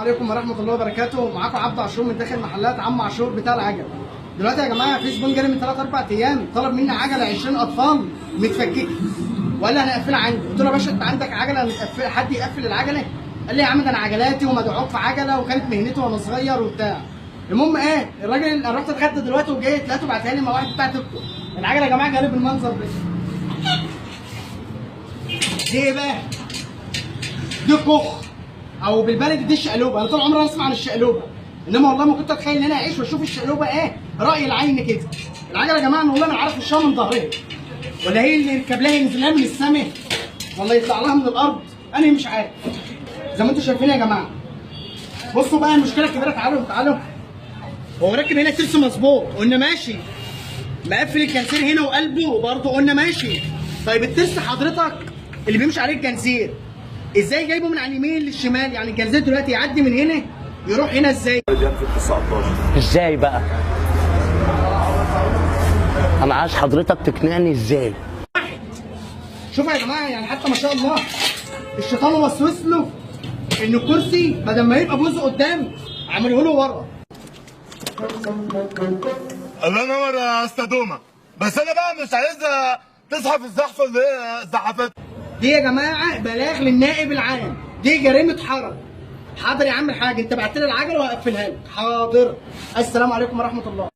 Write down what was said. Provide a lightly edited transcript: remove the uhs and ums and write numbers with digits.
عليكم ورحمة الله وبركاته. معاكم عبد عاشور من داخل محلات عم عاشور بتاع العجل. دلوقتي يا جماعة في زبون جالي من 3 4 ايام طلب مني عجله 20 اطفال متفككه، وقال لي انا هقفلها عندي. قلت له يا باشا انت عندك عجله متقفله، حد يقفل العجلة؟ قال لي يا عم ده انا عجلاتي ومدعوك في عجله وكانت مهنتي وانا صغير وبتاع. المهم ايه، الراجل انا رحت اتغدى دلوقتي وجيت لقيته بعتها لي مع واحد بتاع تيك توك. العجلة يا جماعة جالي بالمنظر ده. دي ايه بقى؟ دي كخ او بالبلدي دي الشقلوبه. انا طول عمري اسمع عن الشقلوبه، انما والله ما كنت اتخيل ان انا اعيش واشوف الشقلوبه ايه راي العين كده. العجلة يا جماعة انا والله ما عارف وشها من ظهرها، ولا هي اللي يركب لها ينزل لها من السماء، ولا يطلع لها من الارض، انا مش عارف. زي ما انتم شايفين يا جماعة. بصوا بقى المشكلة الكبيرة، تعالوا تعالوا. هو راكب هنا ترس مظبوط، قلنا ماشي. مقفل الجنزير هنا وقلبه وبرضه قلنا ماشي. طيب الترس حضرتك اللي بيمشي عليه الجنزير ازاي جايبه من على اليمين للشمال؟ يعني الجنزير دلوقتي يعدي من هنا يروح هنا ازاي؟ ازاي بقى؟ انا عايز حضرتك تقنعني ازاي؟ شوفوا يا جماعة، يعني حتى ما شاء الله الشيطان وسوس له ان الكرسي بدل ما يبقى جزء قدام عمله له ورا. الله ينور يا استاذ دومه، بس انا بقى مش عايزها تزحف الزحفه اللي هي زحفتها دي يا جماعة بلاغ للنائب العام، دي جريمة حرج. حاضر يا عم الحاج، انت بعت لي العجلة وهقفلها لك. حاضر. السلام عليكم ورحمة الله.